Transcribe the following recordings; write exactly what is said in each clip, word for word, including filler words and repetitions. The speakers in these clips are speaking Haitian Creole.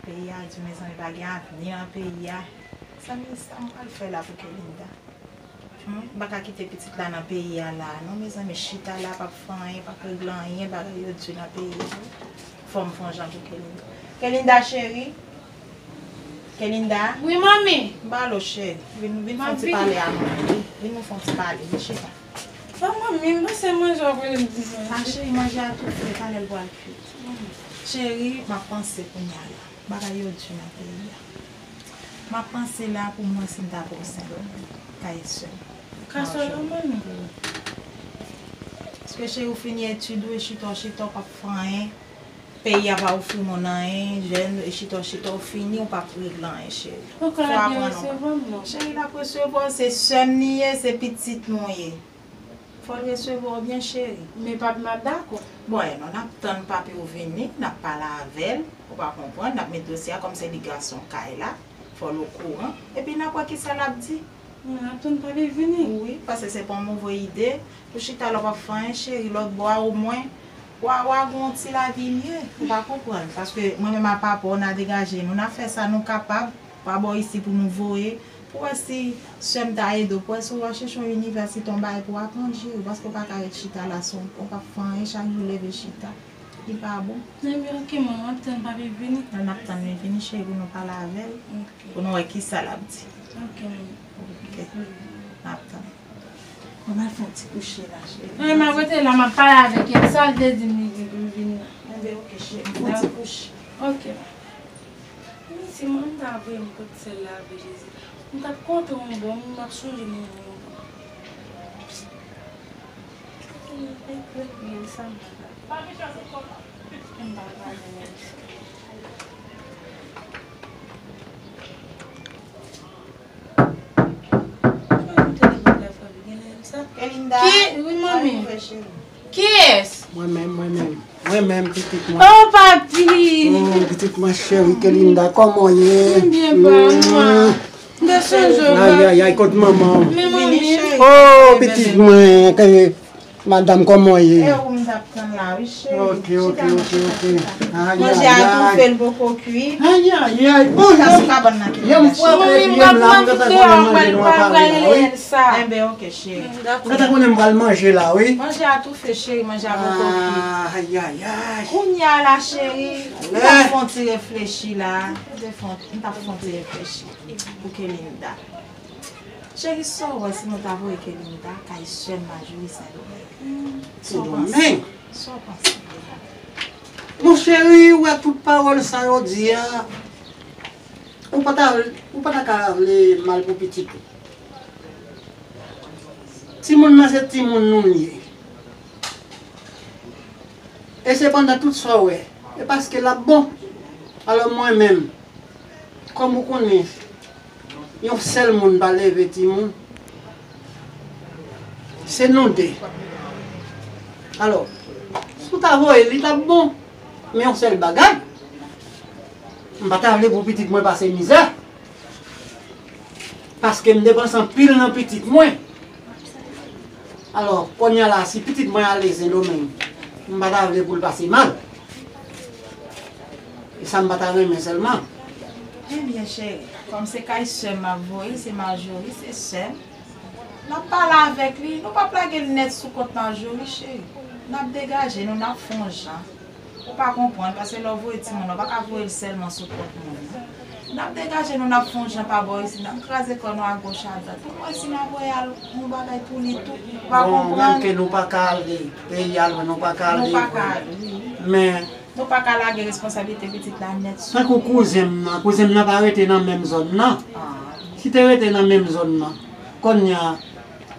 Peyi a di, mezanmi, pa gen avni nan peyi a. Zanmi, sa m pral fè la pou Kelinda? Hmm, m pa ka kite pitit la nan peyi a la, non, mezanmi, chita la p ap fè anyen, p ap regle anyen, bagay yo di nan peyi a. Fò m fè yon jan pou Kelinda. Kelinda, cheri. Kelinda. Wi, manmi. M pale w, cheri. Vin, vin fè yon ti pale a manmi. Vin nou fè yon ti pale. Vin chita. Bon, manmi, m panse manje w ap rele m di sa. A, cheri, manje a tou fre, talè l pral kwit. Cheri, m ap panse kounye a la. Bagay yo di nan peyi a. M ap panse la pou m wè si m ta pran Sendomeng, kay sè m. Kay sè w, manmi? Wi. Paske cheri, ou fini etid ou, e chita w chita w p ap fè anyen. Peyi a pa ofri moun anyen, jèn, e chita w chita w fini, ou p ap regle anyen, cheri. Fò w aprann. Cheri, l ap resevwa w, se sè m li ye, se pitit mwen w ye. Fò l resevwa w byen, cheri. Men papi m ap dakò. Bon, e non, n ap tann papi w vini, n ap pale avè l, ou pa konprann, n ap met dosye a, kòm se li gason kay la, fò l okouran, epi n ap wè kisa l ap di. N ap tann papi vini. Wi, paske se pa yon move ide pou chita la w p ap fè anyen, cheri, lòt bò a omwen w a, w a gen yon ti lavi mye, ou pa konprann, paske mwen menm a papa w, n a degaje nou, n a fè sa nou kapab, pa bò isi pou nou voye, pou wè si sè m ta ede w, pou wè si w a chèche yon inivèsite, yon bagay pou w aprann jere, paske w pa ka ret chita la, se yon, w p ap fè anyen, chak jou leve chita, li pa bon. Ebyen, oke, manman, m ap tann papi vini. N ap tann li vini, cheri, pou nou pale avè l, pou nou wè kisa l ap di. Oke, manman. Oke. N ap tann. Mwen al fè yon ti kouche la, cheri. Non, m ap rete la, m ap pale avèk li. Sa l te di m li gen pou l vin la. Enben, oke, cheri. M fè yon ti kouche. Oke. Men si mwen ta voye m kot sèl la, vre Jezi. M t ap kontan yon bon, m ap sonje moun yon bon. Sa m pa ka. M pa ka jwenn sa. Kelinda. Ki, wi, manmi. Kiyès? Mwen menm, mwen menm. Mwen menm, pitit mwen. Oh, papi! Oh, pitit mwen cheri, Kelinda, kòman w ye? Mwen byen, pa mwen. M te sonje w, papi. Ay, ay, ay, kot manman w? Men manmi. Oh, pitit mwen, ke Madanm, kòman w ye? E ou m t ap tann la, wi, cheri. Ok, ok, ok, ok. Ay, ay, ay. Manje a toufe, l poko kui. Ay, ay, ay. Bon, sa sou kabann nan ki. Yon fwa, manmi, m ap manje deyò, m pral, m pral rele Elsa. Enben, ok, cheri. Ou gentan konnen m pral manje la, wi. Manje a toufe, cheri, manje a poko kui. Ay, ay, ay. Kounye a la, cheri, m t ap fè yon ti reflechi la. M t ap fè yon ti reflechi pou Kelinda. Cheri, sa w wè si nou ta voye Kelinda kay sè m Majori Sendomeng? Sa w panse? Sendomeng? Sa w panse? Mon cheri, ou wè tout pawòl sa yo di a, ou pa ta, ou pa ta ka vle mal pou pitit ou. Timoun nan se timoun nou l ye. E sepandan tout sa w wè, e paske l ap bon. Alò mwen menm, kòm ou konnen, yon sèl moun pa leve timoun, se nou de. Alò, si w ta voye l, li t ap bon. Men yon sèl bagay, m pa ta vle pou pitit mwen pase mizè. Paske m depanse anpil nan pitit mwen. Alò, kounye a la, si pitit mwen ale Sendomeng, m pa ta vle pou l pase mal. E sa m pa ta renmen sèlman. Ebyen, cheri, kòm se kay sè m ap voye l, se Majori, se sè m. N ap pale avèk li, nou p ap lage l nèt sou kont Majori, cheri. N ap degaje nou, n ap fè yon jan. Ou pa konprann, paske lè w voye timoun nan, ou pa ka voye l sèlman sou kont moun nan. N ap degaje nou, n ap fè yon jan pa bò isi, n ap kraze kò nou agoch adwat. Pou nou wè si n ap voye al yon bagay pou li tou. Ou pa konprann? Bon, menm ke nou pa ka ale, peyi a lwen, nou pa ka ale vre. Nou pa ka ale, wi. Men, nou pa ka lage responsablite pitit la nèt sou nou. Tankou kouzen m nan, kouzen m nan pa rete nan menm zòn nan. Ah. Si te rete nan menm zòn nan, kounye a,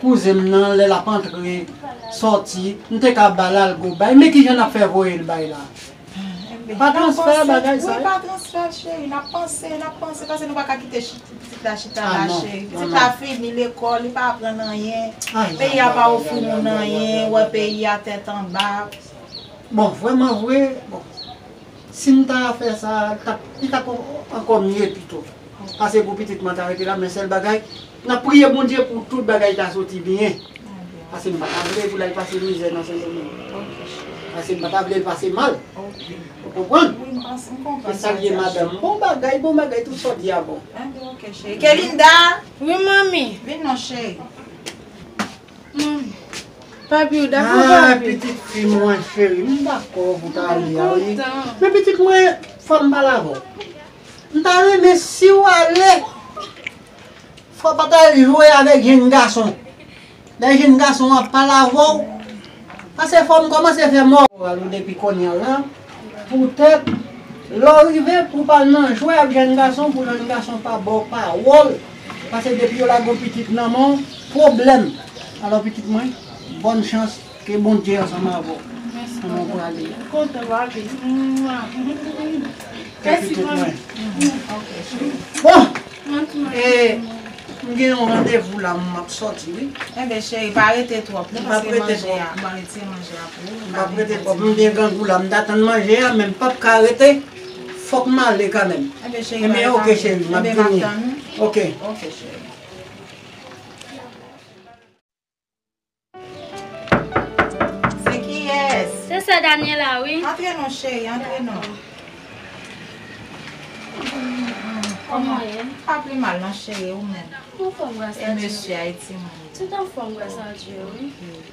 kouzen m nan, lè l ap antre, sòti, m te ka ba l al go bay. Men kijan n ap fè voye l bay la? Pa transfè bagay sa yo? Wi, pa transfè, cheri. N ap panse, n ap panse, paske nou pa ka kite chi-, pitit la chita la, cheri. Pitit la fini lekòl, li pa aprann anyen. Peyi a pa ofri moun anyen, wè peyi a tèt anba. Bon, vrèman vre, bon. Si m ta fè sa, li t ap, li t ap ankò mye pito. Pase pou pitit mwen ta rete la, men sèl bagay, n ap priye Bondye pou tout bagay ta soti byen. Pase m pa ta vle pou l al pase mizè nan Sendomeng. Paske m pa ta vle l pase mal. Ou konprann? Wi, m panse, m konprann. Se sa l ye, madanm. Bon bagay, bon bagay, tout sa w di a bon. Enben, ok, cheri. Kelinda! Wi, manmi. Vin non, cheri. Manmi. Papi, ou dakò, ah, papi? Pitit fi mwen, cheri, m dakò pou w ta ale a, wi. Mwen kontan. Men pitit mwen, fò m pale avè w. M ta renmen si w ale, fò w pa t al jwe avèk jenn gason. Lè jenn gason an ap pale avè w, paske fò m kòmanse fè moral ou depi kounye a la, poutèt lè w rive pou w pa al nan jwe ak jenn gason, pou jenn gason pa ba w pawòl, paske depi yo lage yon pitit nan men w, pwoblèm. Alò, pitit mwen, bòn chans, ke Bondye ansanm avè w. Mèsi, papa. Ann, nou prale. Kontan, papi. Mwa. Mèsi, pitit mwen. Bon, e, m gen yon randevou la, m ap sòti, wi. Enben, cheri, pa rete twòp, non, paske manje a, m ap retire manje a pou ou. M p ap rete twòp, m gen grangou la, m t atann manje a, men m p ap ka rete. Fòk m ale kanmenm. Enben, cheri, enben, ok, cheri, m ap vini. Enben, m ap tann ou. Ok. Ok, cheri. Se kiyès? Se sè Daniela, wi. Antre non, cheri, antre non. Kòman w ye? Pa pi mal non, cheri, ou menm? Anfòm, gras a Dye. E mesye Ayiti, mwen. Tout anfòm, gras a Dye, wi. Ok.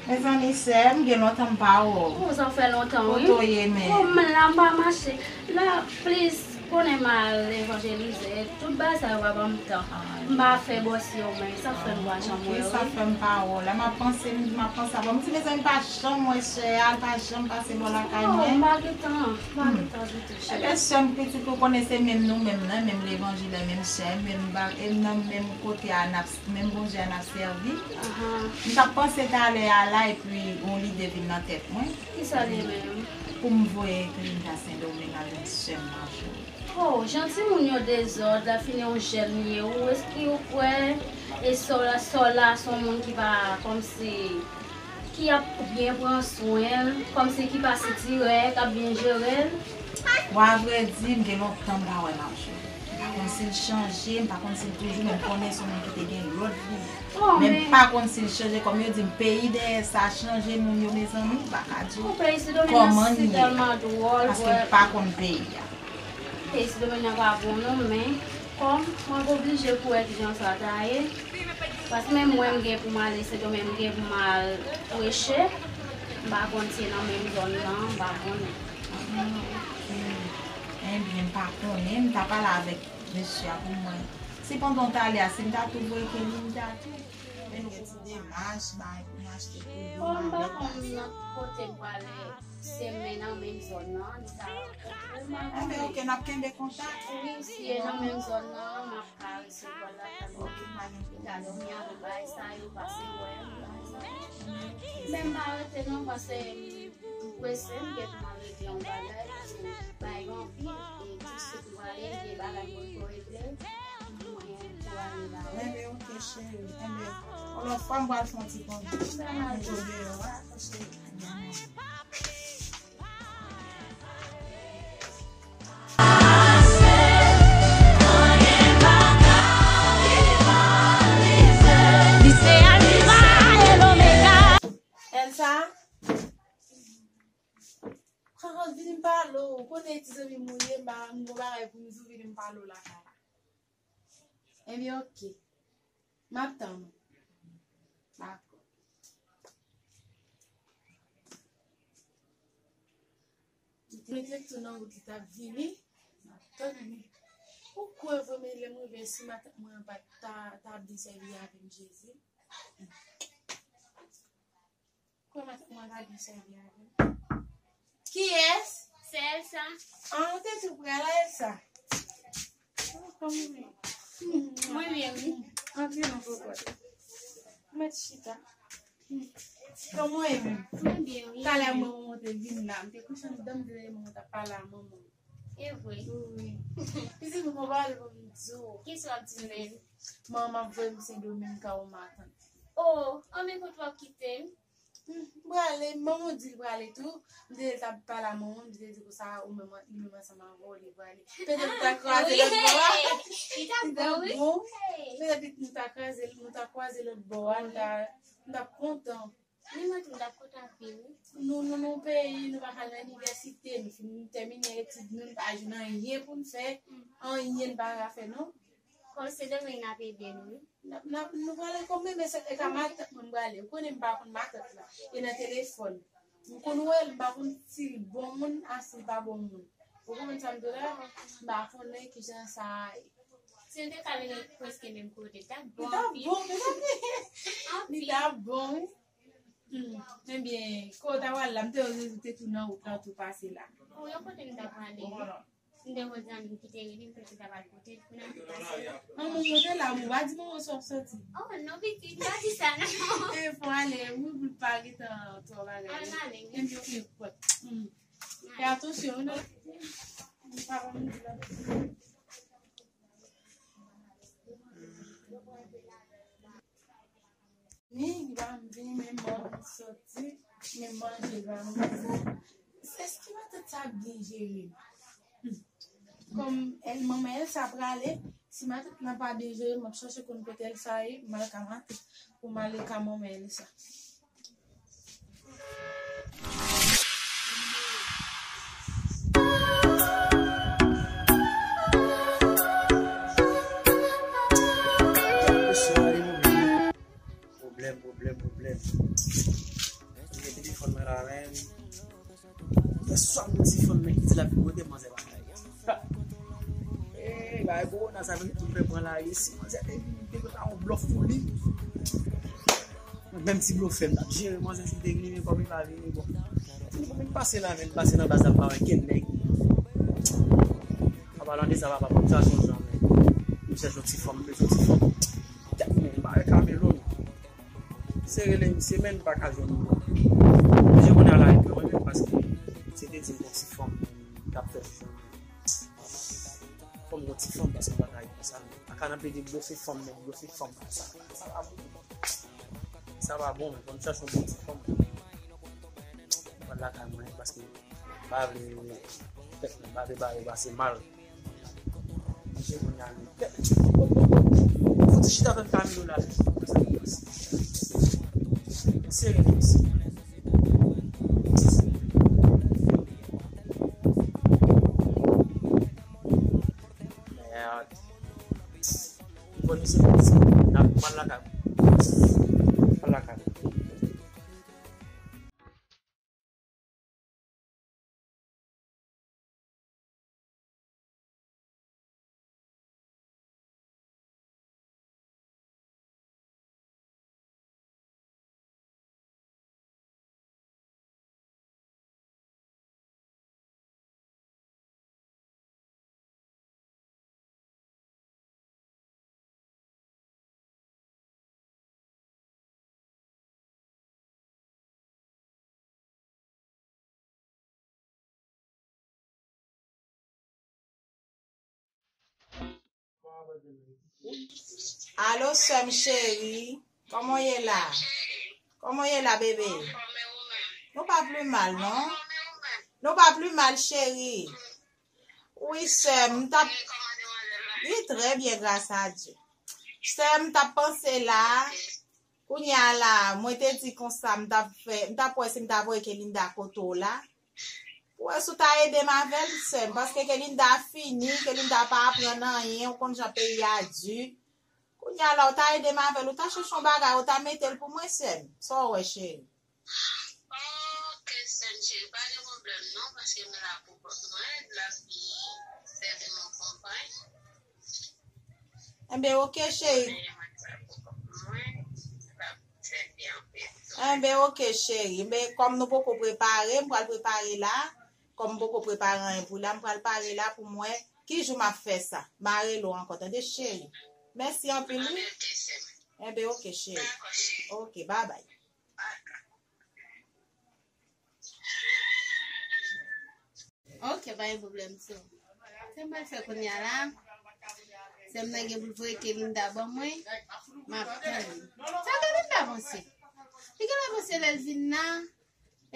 Mezanmi, sè m, gen lontan m pa wè w. Oh, sa fè lontan, wi. Kote w ye, men? Oh, m la, m pa mache. La, please, konnen m al evanjelize. Tout bagay sa yo pa ban m tan. M pa fè bòs yo, men sa fè m pa janm wè w. Sa fè m pa wè w. La, m ap panse, m ap panse avè w. M di, mezanmi, m pa janm wè sè a, l pa janm pase bò lakay mwen. Non, m pa gen tan. M pa gen tan ditou, cheri. Ebyen, sè m, pitit ou konnen se menm nou menm nan, menm levanjil la, menm sè, menm ba-, e nan menm kote a n ap, menm Bondye a n ap sèvi. M t ap panse talè a la, epi yon lide vin nan tèt mwen. Kisa li menm? Pou m voye Clinda Sendomeng al jwenn sè m nan, cheri. Oh, jan timoun yo dezòd, la fini yon jèn li ye, ou espri ou kwè, e sè w la, sè w la, se yon moun ki pa, kòmsi, ki ap byen pran swen l, kòmsi ki pa sitirè, k ap byen jere l. Bon, avrèdi, m gen lontan m pa wè Marjorie. M pa konn si l chanje, m pa konn si l toujou, men m konnen se yon moun ki te gen lòt vi. Oh, men m pa konn si l chanje, kòm yo di m, peyi dèyè sa chanje moun yo, mezanmi, m pa ka di w kòman l ye, paske m pa konn peyi a. Peyi Sendomeng nan pa bon non, men kòm mwen oblije pou wè kijan sa ta ye, paske menm mwen m gen pou m ale Sendomeng, m gen pou m al preche, m pa konn si e nan menm zòn nan, m pa konnen. Ah, ok. Ebyen, m pa konnen, m ta pale avèk mesye a pou mwen. Si pandan w t ale a, si m ta tou voye Kelinda tou, men nou gen ti demach, bagay pou nou achte pou yo, malèt, bagay. Bon, m pa konn nan kote m prale, si e nan menm zòn nan, li ta. Enben, ok, n ap kenbe kontak. Wi, si e nan menm zòn nan, m ap ka resevwa l lakay mwen. Ok, pa gen pwoblèm. Li ka dòmi avè l, bagay sa yo, pase wè m, bagay sa yo. Men m pa rete non, paske m prese, m gen pou m al regle yon bagay, paske bagay yo anpil, e ti sou pou ale, m gen bagay mwen pou regle, mwen pou ale la. Enben, ok, cheri. Enben, yon lòt fwa, m pral fè yon ti kondwi. Dakò, cheri. Li se Alfa e Omega. Elsa, Carole, vin m pale w. Ou konnen ti zanmi m ou ye, m pa, m gon bagay pou m di w, vin m pale w lakay la. Ebyen, ok. M ap tann ou. Dakò. Li te mete tou nan wout, li t ap vini. M ap tann li. Ou kwè vrèman lè m rive, si matant mwen an pa ta, ta byen sèvi avè m, Jezi? Kwè matant mwen ta byen sèvi avè m. Kiyès? Se Elsa. Ah, ou te tou prè la, Elsa? Kòman w ye? Mwen byen, wi. Antre non, kòkòt. Mèt chita. Kòman w ye menm? Mwen byen, wi. Talè mwen, mwen te vin la, m te kouche anndan, m te tande manman w t ap pale a manman w. E vre? Wi. Pitit mwen, gon bagay pou m di w. Kisa w ap di m menm? Manman m ap voye m Sendomeng ka yon matant. Oh, anben kote w ap kite m? M prale, manman w di l prale tou. M te di l t ap pale a manman m, m te di konsa ou menm, li menm ansanm avè w, li prale. Petèt nou ta kwaze lòt bò a. Li ta bon, wi. Petèt nou ta kwaze, nou ta kwaze lòt bò a, nou ta, nou t ap kontan. Ni mwen tou, m t ap kontan anpil, wi. Nou, nou, nou peyi, nou pa ka al nan inivèsite, nou fin tèmine etid nou, nou pa jwenn anyen pou n fè, anyen n pa ka fè, non. Kòm se demen n ap ede nou, wi. N ap, n ap, nou prale kòm demen, se e ka matant mwen m prale. Ou konnen m pa konn matant la. E nan telefòn. M konn wè l, m pa konn si l bon moun, a si l pa bon moun. Ou konprann sa m di w la? M pa konnen kijan sa a ye. Si n te ka vini prèske menm kote, li t ap bon anpil. Li t ap bon, wi. Li t ap bon, wi. Hmm. Ebyen, kote w al la, m te wè Zezi te tou nan wout la, tou pase la. Pou yon kote m t ap prale, wi. M te wè zanmi m ki te rele m, m te ta pral kote l, kounye a m te pase la. Manman w te la, ou pa di manman w si w ap soti. Oh, non, pitit, m pa di sa, non. E, fò ale, wi, pou l pa gentan twò bagay. Al ale, wi. Ebyen, ok, pòt. Hmm. Fè atansyon, wi, non. Papa m di la. Ni, li pa vini, men mwen soti, men manje li pa manje. Èske matant sa ap byen jere m? Hmm. Kòm èl, manman Elsa prale, si matant lan pa byen jere m, m ap chache konn kote Elsa ye, m al ka matant pou m ale ka manman Elsa. Pwoblèm, pwoblèm, pwoblèm. Mwen gen telefòn mwen la menm. Yè swa m wè ti fanm nan ki di l ap vin kote manzè la. Hey, bagay kowona sa vin tou fè pran lari. Si manzè te vin, te konn yon blòf pou li. Menm ti blofè m t ap jere manzè si te vini, men kòm li pa vini, bon. Li konn vin pase la, men pase nan baz la, m pa wè kenn nèg. An palan de sa, papa, m ap chache yon jan, men. M chèche yon ti fanm, m bezwen yon ti fanm. Tèt mwen, m pa wè Kamelo, non. Se rele misye, men m pa ka jwenn li. Misye konnen la, epi mwen menm, paske se te di m yon ti fanm, m t ap fè. Fò m gon ti fanm, paske m pa ka ret konsa. Pa ka nan plede blofe fanm, men blofe fanm konsa. Sa pa bon. Sa pa bon, men fò m chache yon bon ti fanm. Mwen lakay mwen, paske m pa vle tèt mwen, m pa vle bagay yo pase mal. Manje kounye a, men tèt. Fouti chita avèk Camilo la. Sere li, mesye. Mèd. Bon, misye, n ap pral lakay. Pral lakay. Alo, sè m cheri. Kòman w ye la? Kòman w ye la, bebe? Nou pa pli mal, non? Nou pa pli mal, cheri. Wi, sè m, m t ap... Li trè byen, gras a Dye. Sè m, m t ap panse la. Kounye a la, mwen te di konsa, m t ap fè, m t ap wè si m ta voye Kelinda kote w la. Pou wè si w ta ede m avè l, sè m, paske Kelinda fini, Kelinda pa aprann anyen, ou konn jan peyi a di. Kounye a la, ou ta ede m avè l, ou ta chèche yon bagay, ou ta mete l pou mwen, sè m. Sa w wè, cheri? Ok, sè m cheri, pa gen pwoblèm non, paske m la pou kont mwen, l ap sèvi m yon konpay. Enben, ok, cheri. Enben, ok, cheri. Enben, kòm nou poko prepare, m pral prepare la. Kòm m poko prepare anyen pou la, m pral pare la pou m wè ki jou m ap fè sa. M a rele w ankò, tande, cheri. Mèsi anpil, wi. Enben, ok, cheri. Ok, babay. Ok, pa gen pwoblèm, so. Sa m pral fè kounye a la, sè m nan gen pou l voye Kelinda ban mwen, m ap tann li. Sa Kelinda panse? Li genlè panse lè l vin la,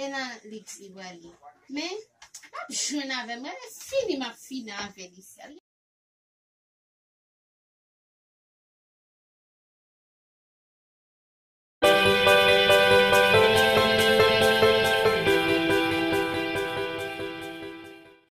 e nan liks li pral ye. Men, l ap jwenn avè m. Lè l fini, m ap fini avè li.